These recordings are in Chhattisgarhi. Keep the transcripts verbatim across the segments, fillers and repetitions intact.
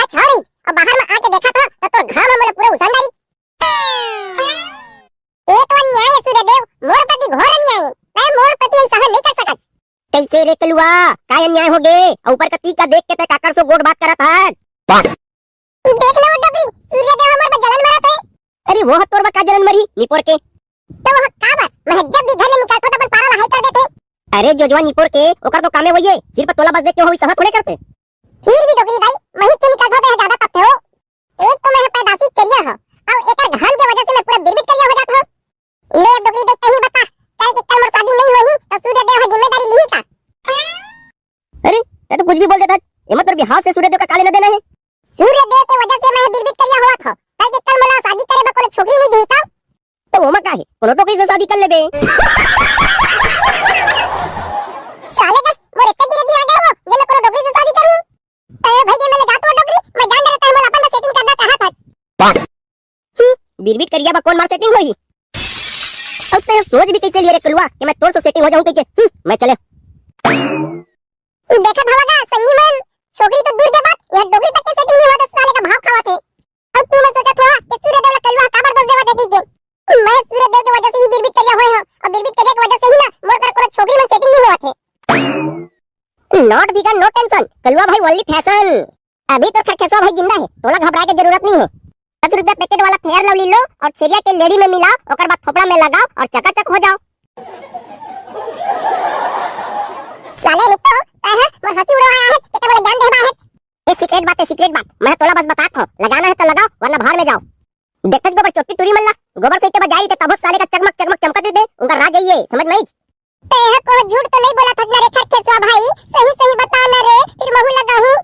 अच्छा हो रही, अब बाहर में आके देखा था तो तोर घाम हमला पूरा उसान डारी। ए तो अन्याय है सूर्यदेव, मोर प्रति घोर अन्याय। तै मोर प्रति ऐसा नहीं कर सकत। कैसे रे कलुआ, का अन्याय हो गे? अउ ऊपर कती का देख के तै काकर सो गोठ बात करत हस? देख ना वो डोकरी, सूर्यदेव हमर पर जलन मरत है। अरे वो ह तोर बर का जलन मरही, निपोर के? तो वो का बर? मैं जब भी घर ले निकलथो तो अपन पारा ला हाई कर देथे। अरे जोजवा निपोर के, ओकर तो कामे वही है, सिर्फ तोला बस देख के होई सहा थोड़े करथे। फिर भी डोकरी दाई, मही चुनी का धोते है ज्यादा तपथे हो। एक तो मैं पैदाशी करिया हो, अब एकर घाम के वजह से मैं पूरा बिरबिट करिया हो जात हो। ले अब डोकरी दाई कहीं बता, कल के कल मोर शादी नहीं होही तो सूर्यदेव ह जिम्मेदारी लिही का? अरे, तै तो कुछ भी बोल देता है। एमा तोर बिहाव से सूर्यदेव का का लेना देना है? सूर्यदेव के वजह से मैं बिरबिट करिया होवत हो। कल के कल मोला शादी करे बर कोनो छोकरी नहीं दिही का? तो ओमा का है, कोनो डोकरी से शादी कर लेबे। साले का, मोर इतने गिरे दिमाग है वो, ये मैं कोनो डोकरी से शादी करूं? तो भाई ये मैं ले जात हो डोकरी, मैं जान डरत है, मोला अपन में सेटिंग करना चाहत है। हम्म, बिरबिट करिया बा कौन मार सेटिंग होही? अब तो ये सोच भी कैसे लिया रे कलुआ कि मैं तोर से सेटिंग हो जाऊं कह के? हम्म, मैं चले। देखा भवागा संगी मन, छोकरी तो दूर के बात, यह डोकरी तक के सेटिंग नहीं हुआ तो साले का भाव खावा थे। अब तू मैं सोचा था कि सूर्य देवला कलुआ काबर दोष देवा देखी के। मैं सूर्य देव के वजह से ही बिरबिट करिया होए हो, और बिरबिट करिया के वजह से ही ना मोर कर कोनो छोकरी मन सेटिंग नहीं हुआ थे। Not bigger, no tension, कलुआ भाई only fashion। अभी तो खरखेसवा भाई जिंदा है, तोला घबराए के जरूरत नहीं है। दस रुपया पैकेट वाला फेयर लवली लो और छेरिया के लेड़ी में मिलाओ, ओकर बाद थोपड़ा में लगाओ और चकाचक हो जाओ। साले नित्तो, तै ह मोर हंसी उड़वाया है, ते मोला जान देबा है। ये सीक्रेट बात है, सीक्रेट बात। मैं तोला बस बतात हूँ, लगाना है तो लगाओ, वरना भाड़ में जाओ। देखत गोबर चोट्टी टूरी मन ला, गोबर से इतने बजारी ते तभो साले का चकमक चकमक चमकत रहिथे, उनका राज यही है, समझ में आइज? ते ह को झूठ तो नहीं बोला था ना रे खरखेसवा भाई, सही सही बता ना रे, फिर महू लगा हूँ।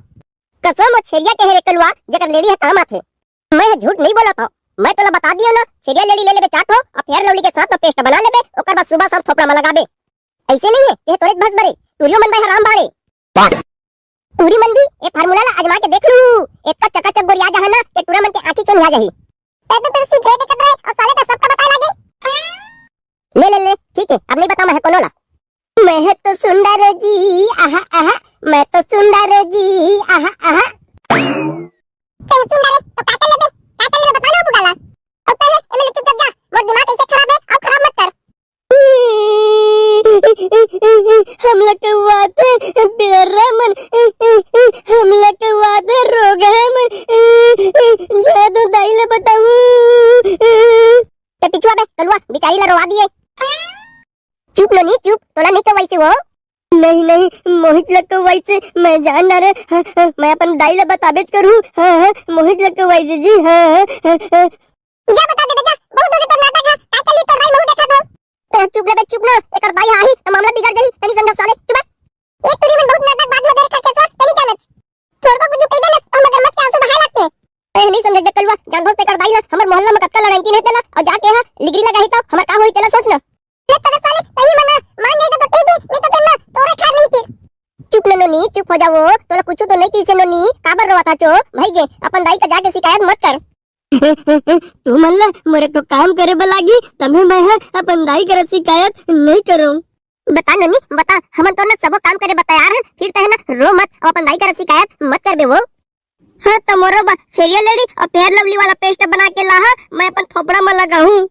कसम ओ छेरिया के हे रे कलुआ, जेकर लेड़ी ह काम आथे। मैं ह झूठ नहीं बोला था, मैं तोला बता दियो ना, छेरिया लेड़ी ले लेबे चार ठो, और फेयर लवली के साथ में पेस्ट बना लेबे, ओकर बाद सुबह शाम थोपड़ा में लगाबे। ऐसे नहीं है, ये तोरे भस बरे, टूरियो मन भाई हराम बाड़े। टूरी मन भी ए फार्मूला ला आजमा के देख लू, इतना चकाचक गोरिया जाहा ना कि टूरा मन के आंखी चोंधिया जाही। तै तो फिर सीक्रेट एकत रहे और साले तो सबका बताए लागे। ले ले ले, ठीक है, अब नहीं बताऊं मैं कोनो ला। मैं तो सुंदर जी, आहा आहा, मैं तो सुंदर जी, आहा आहा। तै सुंदर है तो का कर लेबे, का कर लेबे बता ना बुगाला। अब तै एमएलए चुपचाप जा, मोर दिमाग ऐसे खराब है, अब खराब मत कर। हमला कौआथे, बेरा मन, हमला कौआथे, रोग है मन, जा तो दाई ले बताऊं। ते पिछुआ बे, कलुआ, बिचारी ला रोवा दिए। चुप नोनी, चुप, तोला नहीं कौआइसे वो। नहीं, नहीं, मोहित ला कौआइसे, मैं जान ना रे, हाँ, हाँ, मैं अपन दाई ला बताबेच करूँ, हाँ, हाँ, मोहित ला कौआइसे जी, हाँ, हाँ, हाँ, हाँ। जा बता दे बे, जा, बहुत हो गए तोर नाटक है, काय कर ली तोर दाई महू देखा था। ए, चुप ले बे, चुप ना, एकर दाई आही, त मामला बिगड़ जाही, तनी समझा साले, चुप। ए टूरी मन बहुत नाटकबाज हो दे रे खरखेसवा, तनी जानच। थोड़को कुछ कह देना, तो हम मगरमच्छ के आंसू बहाए लगते हैं। ए, नहीं समझ बे कलुआ, जान भर तेकर दाई ला, हमर मोहल्ला में कतका लड़ाई की नहीं देला, और जाके हा, लिगरी लगाही तो, हमर का होई तेला सोच ना। ले तोरे साले, सही मना, मान जाएगा तो ठीक है, नहीं तो फिर ना, तोरे खैर नहीं फिर। चुप ना नोनी, चुप हो जाओ, तोला कुछ तो नहीं कीसे नोनी, काबर रोवा था चो, भाई गे, अपन दाई का जाके शिकायत मत कर। तू मन ला मोर एक ठो काम करे बर लागी, तभे मैं ह अपन दाई करा शिकायत नहीं करूं। बता नोनी, बता, हमन तो ना सबो काम करे बर तैयार हन, फिर तहे ना रो मत, अउ अपन दाई करा शिकायत मत करबे वो। हाँ, त मोरो बर छेरिया लेड़ी अउ फेयर लवली वाला पेस्ट बना के लाहा, मैं अपन थोपड़ा म लगाहूं।